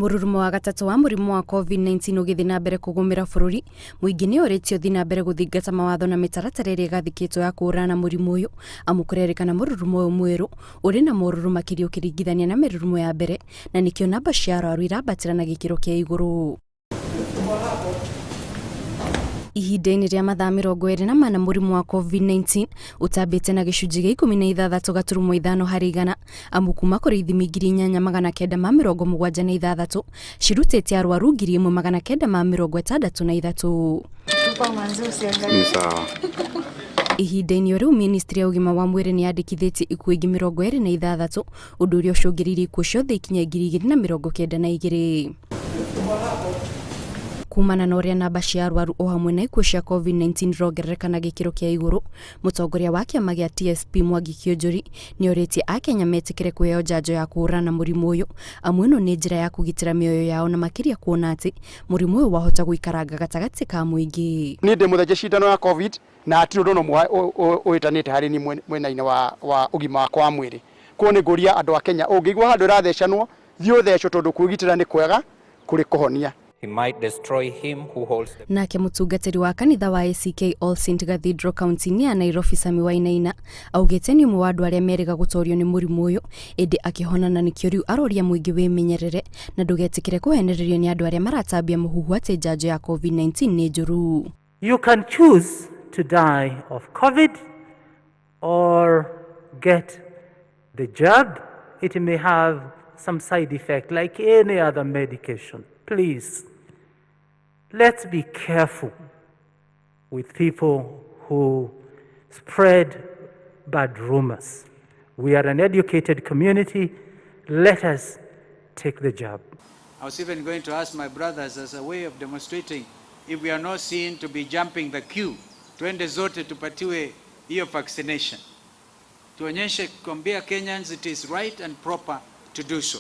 Mũrurumo wa gatatũ wa mũrimũ wa COVID-19 ũgĩthiĩ na mbere kũgũmĩra bũrũri, mũingĩ nĩ ũrĩtio ũthiĩ na mbere gũthingata mawatho na mĩtaratara ĩrĩa ĩgathĩkĩtwo ya kũhũrana na mũrimũ ũyũ, amu kũrerĩkana mũrurumo ũyũ mwerũ ũrĩ na morũrũ makĩria ũkĩringithania na mĩrurumo ya mbere, na nĩkĩo namba cia arwaru irambatĩra na gĩkĩro kĩa igũrũ. Ihinda-inĩ rĩa mathaa 24 mũrimũ wa COVID-19 ũtambĩte na gĩcunjĩ gĩa 16.5 harĩ igana, amu kuma kũrĩ ithimi 8976 cirutĩte arwaru 1963. Ni sawa. Ihinda-inĩ o rĩu ministry ya ũgima wa mwĩrĩ nĩ yandĩkithĩtie ikuũ ingĩ 26, ũndũ ũrĩa ũcũngĩrĩirie ikuũ ciothe ikinye 2092. Kumana na ũrĩa namba cia arwaru o hamwe na ikuũ cia COVID-19 irongerereka na gĩkĩro kĩa igũrũ, mũtongoria wa kĩama gĩa TSP Mwangi Kĩũnjũri nĩ orĩtie Akenya metĩkĩre kũheo njanjo ya kũhũrana na mũrimũ ũyũ, amu ĩno nĩ njĩra ya kũgitĩra mĩoyo yao na makĩria kuona atĩ mũrimũ ũyũ wahota gũikaranga gatagatĩ ka mũingĩ. Niĩ ndĩ mũthece cindano ya Covid na hatirĩ ũndũ ona ũmwe ũhĩtanĩte harĩ niĩ mwena-inĩ wa ũgima wakwa wa mwĩrĩ. Koguo nĩ ngũria andũ a Kenya, ũngĩigua handũ ĩrathecanwo, thiĩ ũthecwo tondũ kwĩgitĩra nĩ kwega kũrĩ kũhonia. He might destroy him who holds the Nake mũtungatĩri wa kanitha wa ACK All Saint Cathedral kaunti-inĩ ya Nairobi Sammy Wainaina augĩte nĩ ũmwe wa andũ arĩa merĩga gũtorio nĩ mũrimũ ũyũ ĩndĩ akĩhona na nĩkĩo rĩu aroria mũingĩ wĩmenyerere na ndũgetĩkĩre kũhenererio nĩ andũ arĩa maratambia mũhuhu atĩ njanjo ya COVID-19 nĩ njũru. You can choose to die of COVID or get the jab. It may have some side effect like any other medication. Please, let's be careful with people who spread bad rumors. We are an educated community. Let us take the jab. I was even going to ask my brothers as a way of demonstrating if we are not seen to be jumping the queue, twende zote tupatiwe hiyo vaccination. Tuonyeshe kuambia Kenyans it is right and proper to do so.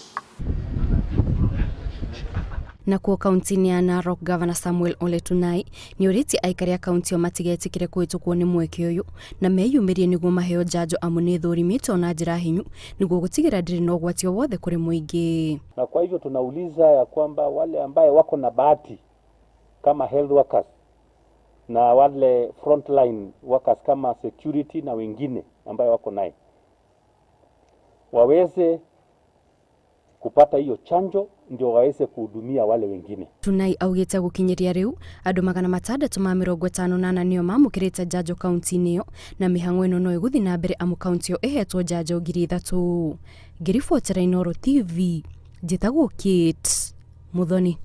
Nakuo kaunti-inĩ ya Narok Gavana Samuel Ole Tunai nĩ orĩtie aikari a kaunti ĩyo matigetĩkĩre kũhĩtũkwo nĩ mweke ũyũ na meyumĩrie nĩguo maheo njanjo amu nĩ ĩthũrimĩtwo na njĩra hinyu nĩguo gũtigĩrĩra ndĩrĩ na ũgwati o wothe kũrĩ mũingĩ. Na kwa hivyo tunauliza ya kwamba wale ambaye wako na bahati kama health workers na wale frontline workers kama security na wengine ambayo wako naye waweze kupata hiyo chanjo ndio waweze kuhudumia wale wengine. Tunai augĩte gũkinyĩria rĩu andũ 654 nĩo mamũkĩrĩte njanjo kaunti-inĩ ĩyo na mĩhang'o ĩno no ĩgũthiĩ na mbere amu kaunti ĩyo ĩhetwo njanjo 3000. Ngĩribotera Inooro TV, njĩtagwo Kate Muthoni.